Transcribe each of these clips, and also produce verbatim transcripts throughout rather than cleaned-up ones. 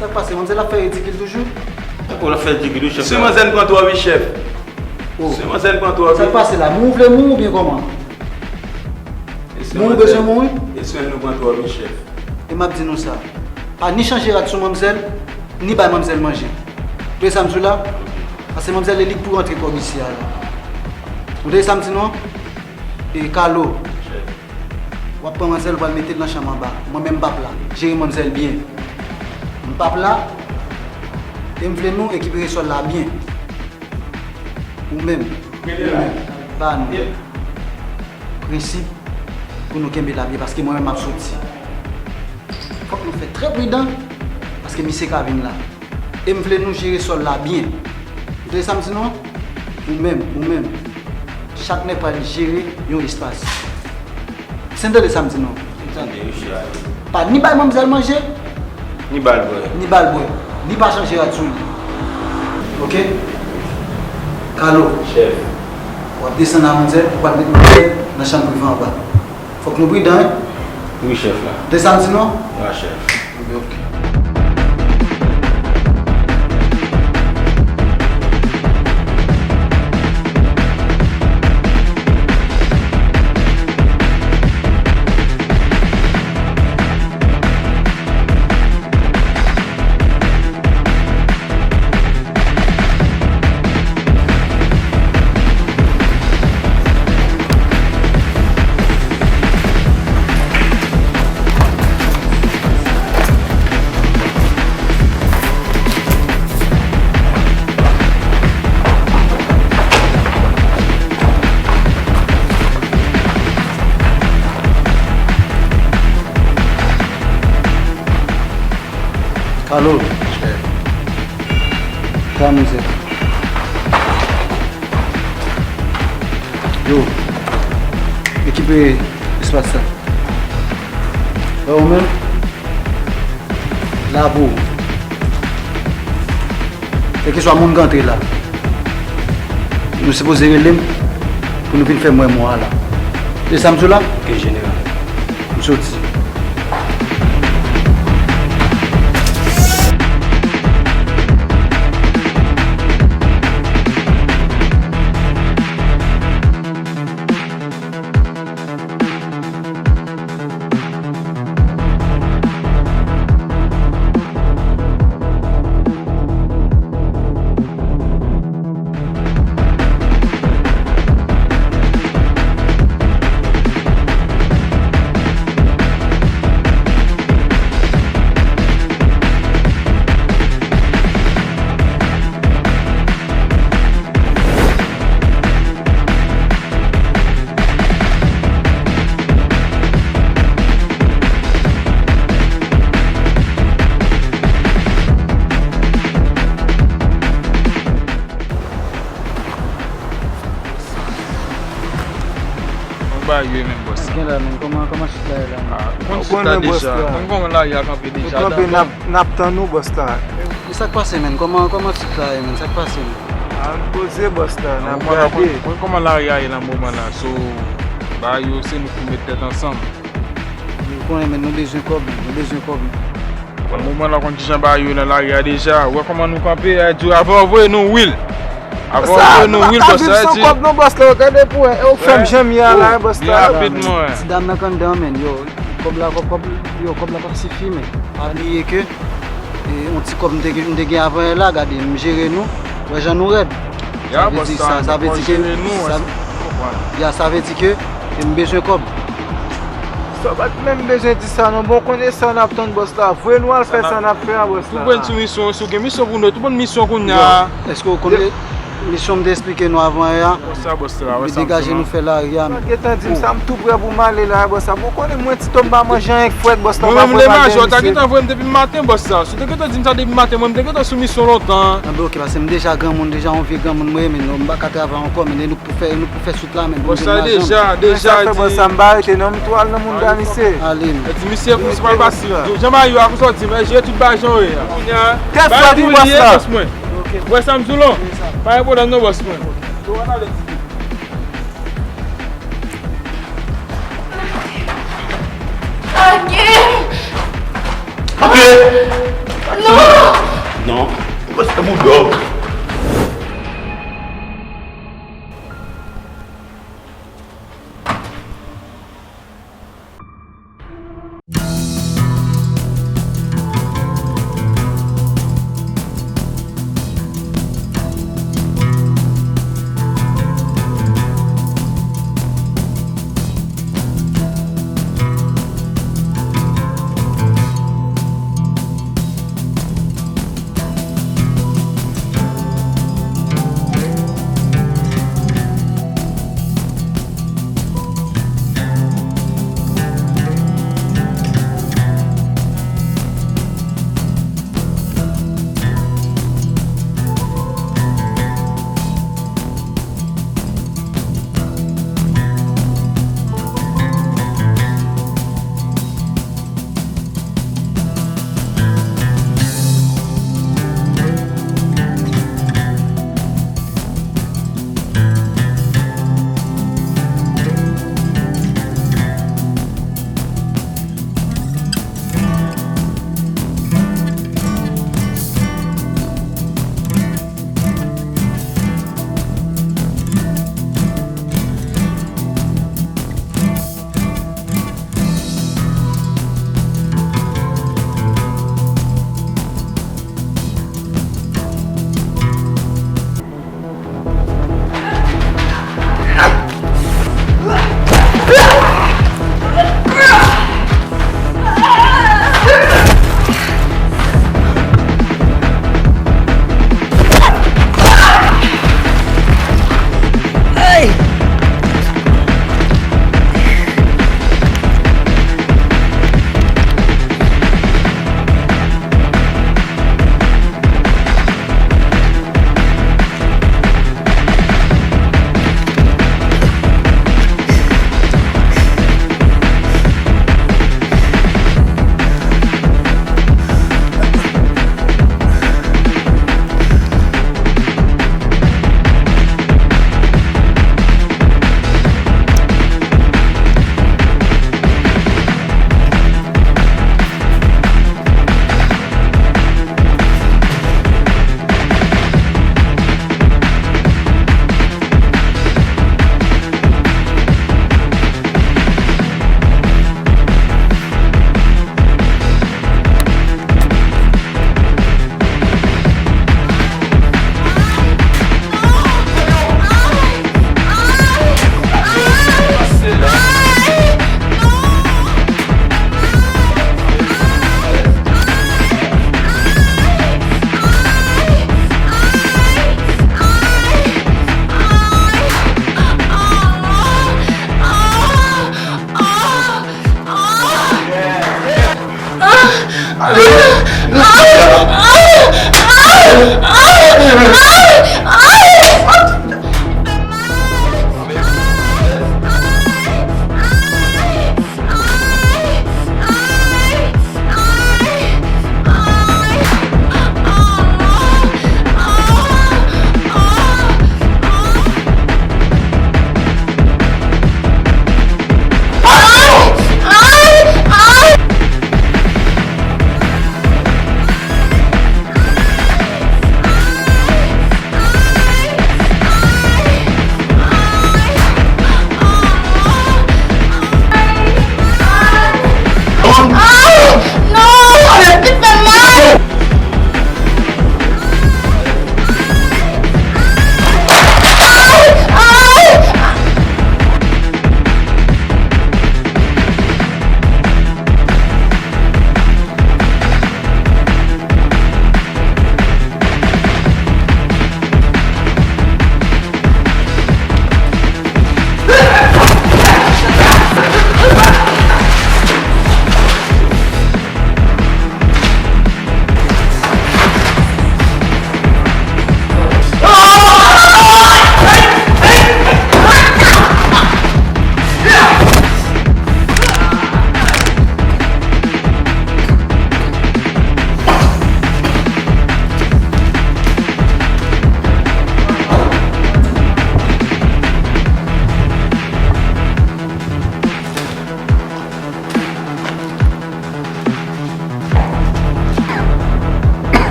Sa k pase, manmzèl ap fè ridikil toujou? Ou l ap fè ridikil wi, chèf. Si manzè n pran twòp wi, chèf. Si manzè n pran twòp wi. Sa k pase la? Mou vle mou oubyen kòman? Mou bezwen mou wi. Eswen nou pran twòp wi, chèf. E m ap di nou sa, pa ni chanje rad sou manmzèl, ni bay manmzèl manje. Tande sa m di w la? Paske manmzèl e li k pou rantre kòb isi a la. Ou tande sa m di nou an? E Kalo, w ap pran manzèl, w pral mete l nan chanm anba. Mwen menm m p ap la. Jere manzèl byen. M p ap la. E m vle nou ekipere sòl la byen. Ou menm, ou menm, ba nou prensip pou nou kenbe la byen, paske mwen menm m ap soti. Fòk nou fè trè pridan, paske misye ka vin la. E m vle nou jere sòl la byen. Ou tande sa m di nou an? Ou menm, ou menm, chak nèg pral jere yon espas. Èske n tande sa m di nou an? M tande wi, chèf. Pa ni bay manmzèl manje, ni ba l bwè. Ni ba l bwè. Ni pa chanje rad sou li. Oke? Kalo. Chèf. W ap desann a manzèl, ou pral met manzèl nan chanm prive anba. Fòk nou pridan, wi. Wi, chèf la. Tande sa m di nou an? Wi, chèf. Ebyen, oke. Kalo. Chèf. Ka mizè. Yo, ekipe espas sa. Wè ou menm? Labo. Kèlkeswa moun k antre la, nou sipoze rele m pou nou vin fè m wè mò a la. Se sa m di w la? Oke, jeneral. M soti. Kòman bagay yo ye menm, bòs? Gen la menm, kòman, kòman chit la ye la menm? Ah, ou konn chit la deja. Ou konn kòman lari a kanpe deja. Nou kanpe, n ap, n ap tann ou, bòs la. E sa k pase menm? Kòman, kòman chit la ye menm? Sa k pase menm? Ann poze, bòs la, n ap gade. Ou konn kòman lari a ye nan moman la. So, bagay yo, se nou k pou met tèt ansanm. Ou konnen, men nou bezwen kòb, nou bezwen kòb. Nan moman la, w konn kijan bagay yo nan lari a deja. Ou wè kòman nou kanpe, a di w, avan w voye nou wil. Avan w voye nou wil, bòs la di. Sa pa ka viv san kòb non, bòs la, gade pou wè. E ou k fè m jan m ye a la, bòs la. Byen rapidman, wè. Ti dam nan k anndan, men, yo, kòb la, kòb, kòb, yo, kòb la p ap sifi, men. Pa bliye ke, e, yon ti kòb m te gen, m te gen avan yè la, gade, m jere nou, wè jan nou rèd. Ya, bòs, sa, sa vle di ke, sa, ya, sa vle di ke, e, m bezwen kòb. Sa w pa t menm bezwen di sa non. Bon, konnen sa n ap tann bòs la. Voye nou al fè sa n ap fè a, bòs la. Tou bann sou misyon, si w gen misyon pou nou, tou bann misyon kounye a. Èske w konnen misyon m te eksplike nou avan yè a? Bòs la, bòs la, wè sa m di nou. Degaje nou fè lari a. Ou pa t gentan di m sa, m tou prè pou m ale la, bòs la. Bon, konnen mwen ti to m pa manje anyen k frèt, bòs la, m pa pral bay misye. Mwen menm, lemajò, w ta gentan voye m depi maten, bòs la. Si w te gentan di m sa depi maten, mwen, m te gentan sou misyon lontan. Anben, oke, paske m deja granmoun, deja yon vye granmoun mwen ye, men non, m pa ka travay ankò, men nou pou fè, nou pou fè sou la, men pou m vin lajan m. Bòs la deja, deja di. Sa fè bòs la, m pa rete non, m tou al nan moun da misye. Ale m. Di misye pou se pa l pase. Jan bagay yo a, konsa w di m, jere tout bagay jan yo ye a. Kounye a, tèt frèt wi, bòs la. Bòs mwen. Ou wè sa m di w lan? Pa gen pwoblèm non, bòs mwen. Lage m! Lage m! Antre! Non! Non. Ou pa se boudòg.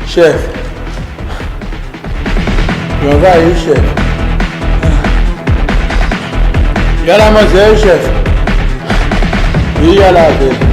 Chèf. Yo anvayi wi, chèf. Yo la manzè wi, chèf. Wi, yo la avè l.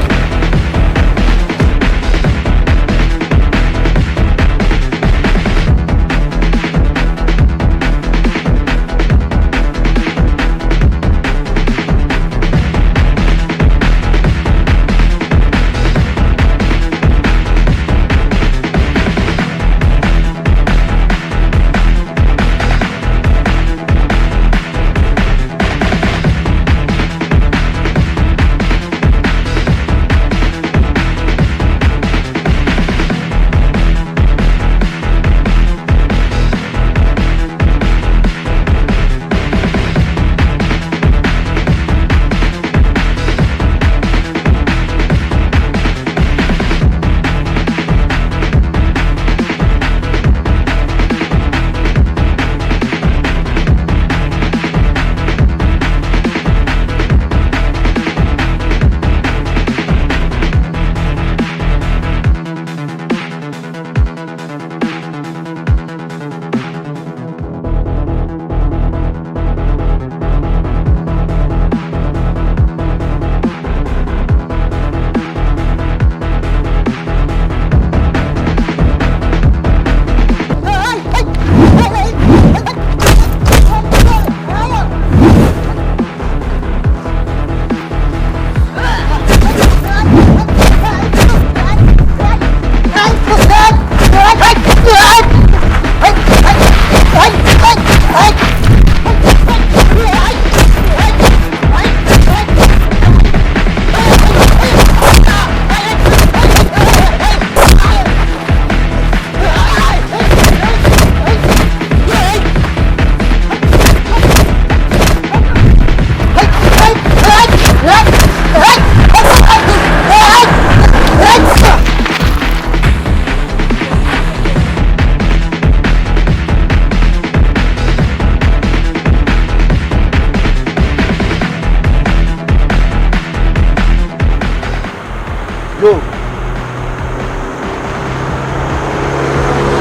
Yo.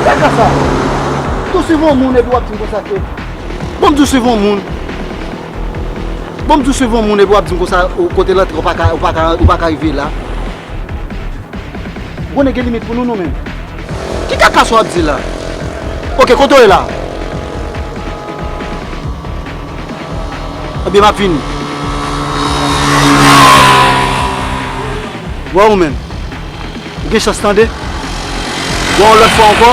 Kaka sa. Tou swiv yon moun epi w ap di m konsa ke. Bon, m tou swiv yon moun. Bon, m tou swiv yon moun epi w ap di m konsa, ou kote l antre, ou pa ka, ou pa ka, ou pa ka rive la. Ou konnen gen limit pou nou, nou menm. Ki kaka sa w ap di la? Oke, kote w ye la? Ebyen, m ap vini. Wè ou menm. Ou gen chans tande. Wè yon lòt fwa ankò.